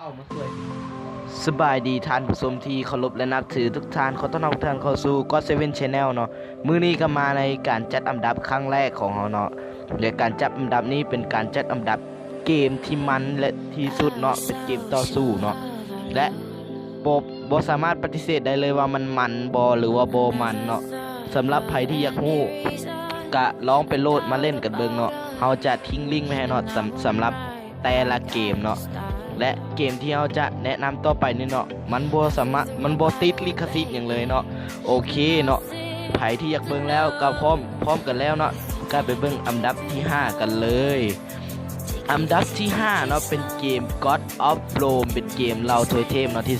ເອົາມາຊ່ວຍ. ສະບາຍດີທ່ານຜູ້ຊົມທີ່ເຄົາລົບ ແລະ ນັບຖືທຸກທ່ານ. ຂໍຕ້ອນຮັບທຸກທ່ານເຂົ້າສູ່ God Seven Channel ເນາະ. ມື້ນີ້ກໍມາໃນການຈັດອັນດັບຄັ້ງແລກຂອງເຮົາເນາະ ແລະ ການຈັດອັນດັບນີ້ເປັນການຈັດອັນດັບເກມທີ່ມັນ ແລະ ທີ່ສຸດເນາະ, ເປັນເກມຕໍ່ສູ້ເນາະ ແລະ ບໍ່ ບໍ່ສາມາດປະຕິເສດໄດ້ເລີຍວ່າມັນມັນບໍ່ ຫຼືວ່າບໍ່ມັນເນາະ. ສຳລັບໃຜທີ່ຢາກຮູ້ ກະລອງໄປໂຫຼດມາຫຼິ້ນກັນເບິ່ງເນາະ. ເຮົາຈະຖິ້ມລິ້ງໄວ້ໃຫ້ເນາະ ສຳ ສຳລັບ ແຕ່ລະເກມເນາະ ແລະ ເກມທີ່ເຮົາຈະແນະນຳຕໍ່ໄປນີ້ເນາະ ມັນບໍ່ສາມາດ ມັນບໍ່ຕິດລິຂະສິດຫຍັງເລີຍເນາະ. ໂອເຄເນາະ ໃຜທີ່ຢາກເບິ່ງແລ້ວກໍພ້ອມ ພ້ອມກັນແລ້ວເນາະ ກໍໄປເບິ່ງອັນດັບທີຫ້າກັນເລີຍ. ອັນດັບທີຫ້າເນາະ ເປັນເກມ God of Rome ເປັນເກມເຫຼົ່າທວຍເທບເນາະ ທີ່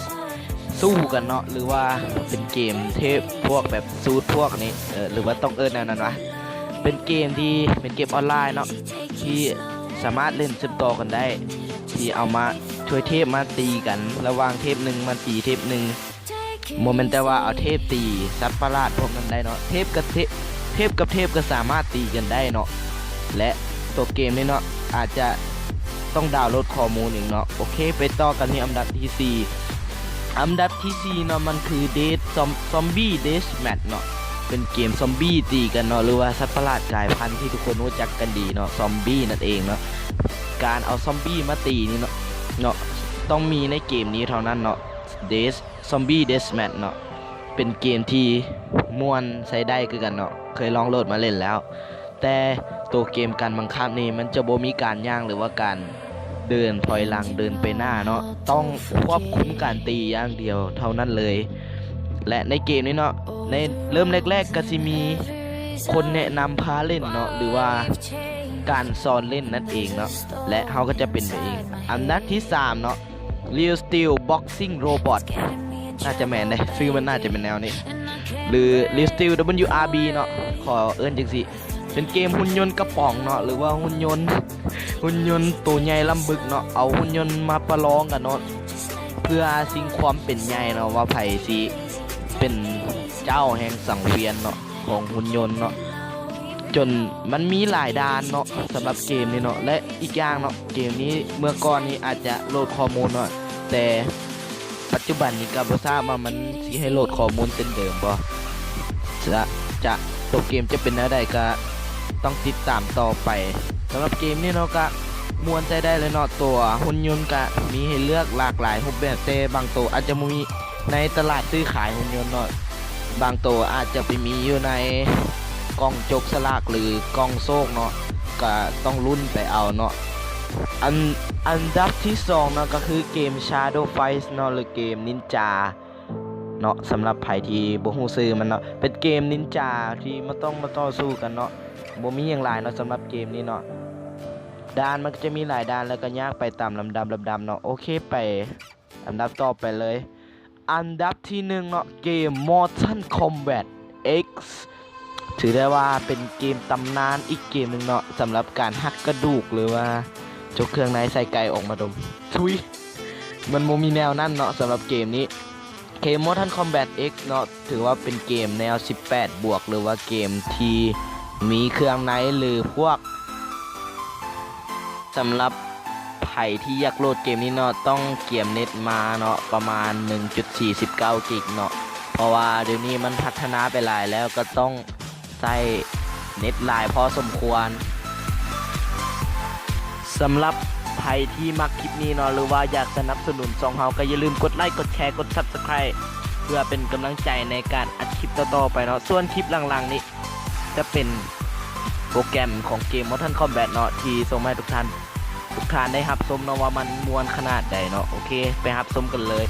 ສູ້ກັນເນາະ ຫຼືວ່າເປັນເກມເທບພວກແບບສູດພວກນີ້ ເອີ ຫຼືວ່າຕ້ອງເອີ້ນແນວນັ້ນວະ. ເປັນເກມທີ່ ເປັນເກມອອນລາຍເນາະ ທີ່ສາມາດຫຼິ້ນສືບຕໍ່ກັນໄດ້ ທີ່ເອົາມາທວຍເທບມາຕີກັນ ລະຫວ່າງເທບໜຶ່ງມາຕີເທບໜຶ່ງ. ບໍ່ແມ່ນແຕ່ວ່າເອົາເທບຕີສັດປະຫຼາດພວກນັ້ນໄດ້ເນາະ ເທບກັບເທບ ເທບກັບເທບກໍສາມາດຕີກັນໄດ້ເນາະ ແລະ ຕົວເກມນີ້ເນາະ ອາດຈະຕ້ອງດາວໂຫຼດຂໍ້ມູນອີກເນາະ. ໂອເຄ ໄປຕໍ່ກັນທີ່ອັນດັບທີສີ່ ອັນດັບທີສີ່ເນາະ ມັນຄື Death Zom- Zombie Deathmatch ເນາະ ເປັນເກມຊອມບີ້ຕີກັນເນາະ ຫຼືວ່າສັດປະຫຼາດກາຍພັນທີ່ທຸກຄົນຮູ້ຈັກກັນດີເນາະ ຊອມບີ້ນັ້ນເອງເນາະ. ການເອົາຊອມບີ້ມາຕີນີ້ເນາະ ເນາະ ຕ້ອງມີໃນເກມນີ້ເທົ່ານັ້ນເນາະ Death Zombie Deathmatch ເນາະ ເປັນເກມທີ່ມ່ວນໃຊ້ໄດ້ຄືກັນເນາະ ເຄີຍລອງໂຫຼດມາຫຼິ້ນແລ້ວ ແຕ່ໂຕເກມການບັງຄັບນີ້ມັນຈະບໍ່ມີການຍ່າງ ຫຼືວ່າການເດີນຖອຍຫຼັງເດີນໄປໜ້າເນາະ ຕ້ອງຄວບຄຸມການຕີຢ່າງດຽວເທົ່ານັ້ນເລີຍ. ແລະ ໃນເກມນີ້ເນາະ ໃນເລີ່ມແລກໆກໍຊິມີຄົນແນະນຳພາຫຼິ້ນເນາະ ຫຼືວ່າການສອນຫຼິ້ນນັ້ນເອງເນາະ ແລະ ເຮົາກໍຈະເປັນໄປເອງ. ອັນດັບທີສາມເນາະ Real Steel Boxing Robot ໜ້າຈະແມ່ນເດ້ ຊື່ມັນໜ້າຈະແມ່ນແນວນີ້ ຫຼື Real Steel WRB ເນາະ ຂໍເອີ້ນຈັ່ງຊີ້ ເປັນເກມຫຸ່ນຍົນກະປ໋ອງເນາະ ຫຼືວ່າຫຸ່ນຍົນ ຫຸ່ນຍົນໂຕໃຫຍ່ລຳບຶກເນາະ ເອົາຫຸ່ນຍົນມາປະລອງກັນເນາະ ເພື່ອຊິງຄວາມເປັນໃຫຍ່ເນາະ ວ່າໃຜຊິເປັນເຈົ້າແຫ່ງສັງວຽນເນາະ ຂອງຫຸ່ນຍົນເນາະ ຈົນມັນມີຫຼາຍດ່ານເນາະ ສຳລັບເກມນີ້ເນາະ. ແລະ ອີກຢ່າງເນາະ ເກມນີ້ເມື່ອກ່ອນນີ້ອາດຈະໂຫຼດຂໍ້ມູນເນາະ ແຕ່ປັດຈຸບັນນີ້ກໍບໍ່ຊາບວ່າມັນຊິໃຫ້ໂຫຼດຂໍ້ມູນເຊັ່ນເດີມບໍ່ ຈະ ຈະ ຕົວເກມຈະເປັນແນວໃດກໍຕ້ອງຕິດຕາມຕໍ່ໄປ. ສຳລັບເກມນີ້ເນາະ ກໍມ່ວນໃຊ້ໄດ້ເລີຍເນາະ ຕົວຫຸ່ນຍົນກໍມີໃຫ້ເລືອກຫຼາກຫຼາຍຮູບແບບ ແຕ່ບາງໂຕອາດຈະບໍ່ມີ ໃນຕະຫຼາດຊື້ຂາຍຫຸ່ນຍົນເນາະ ບາງໂຕອາດຈະໄປມີຢູ່ໃນກ່ອງຈົກສະຫຼາກ ຫຼື ກ່ອງໂຊກເນາະ ກະຕ້ອງລຸ້ນໄປເອົາເນາະ. ອັນ ອັນດັບທີສອງເນາະ ກະຄືເກມ Shadow Fight ເນາະ ຫຼື ເກມນິນຈາເນາະ. ສຳລັບໃຜທີ່ບໍ່ຮູ້ຊື່ມັນເນາະ ເປັນເກມນິນຈາທີ່ມາ ຕ້ອງມາຕໍ່ສູ້ກັນເນາະ ບໍ່ມີຫຍັງຫຼາຍເນາະ ສຳລັບເກມນີ້ເນາະ. ດ່ານມັນກໍຈະມີຫຼາຍດ່ານ ແລ້ວກໍຍາກໄປຕາມລຳດັບ ລຳດັບເນາະ. ໂອເຄ ໄປ ອັນດັບຕໍ່ໄປເລີຍ ອັນດັບທີໜຶ່ງເນາະ ເກມ Mortal Kombat X ຖືໄດ້ວ່າເປັນເກມຕຳນານອີກເກມໜຶ່ງເນາະ ສຳລັບການຫັກກະດູກ ຫຼືວ່າຈົກເຄື່ອງໃນໃສ່ໄກ່ອອກມາດົມ ທຸຍ ມັນບໍ່ມີແນວນັ້ນເນາະ. ສຳລັບເກມນີ້ ເກມ Mortal Kombat X ເນາະ ຖືວ່າເປັນເກມແນວສິບແປດບວກ ຫຼືວ່າເກມທີ່ມີເຄື່ອງໃນ ຫຼື ພວກ ສຳລັບໃຜທີ່ຢາກໂຫຼດເກມນີ້ເນາະ ຕ້ອງກຽມເນັດມາເນາະ ປະມານໜຶ່ງຈຸດສີ່ສິບເກົ້າກິກເນາະ ເພາະວ່າດຽວນີ້ມັນພັດທະນາໄປຫຼາຍແລ້ວ ກໍຕ້ອງໃຊ້ເນັດຫຼາຍພໍສົມຄວນ. ສຳລັບໃຜທີ່ມັກຄລິບນີ້ເນາະ ຫຼືວ່າຢາກສະໜັບສະໜູນຊ່ອງເຮົາ ກໍຢ່າລືມກົດໄລ ກົດແຊ ກົດ Subscribe ເພື່ອເປັນກຳລັງໃຈໃນການອັດຄລິບຕໍ່ໆໄປເນາະ. ສ່ວນຄລິບຫຼັງໆນີ້ ຈະເປັນໂປຣແກຣມຂອງເກມ Mortal Kombat ເນາະ ທີ່ສົ່ງມາໃຫ້ທຸກທ່ານ ທຸກທ່ານໄດ້ຮັບຊົມເນາະ ວ່າມັນມ່ວນຂະໜາດໃດເນາະ. ໂອເຄ ໄປຮັບຊົມກັນເລີຍ.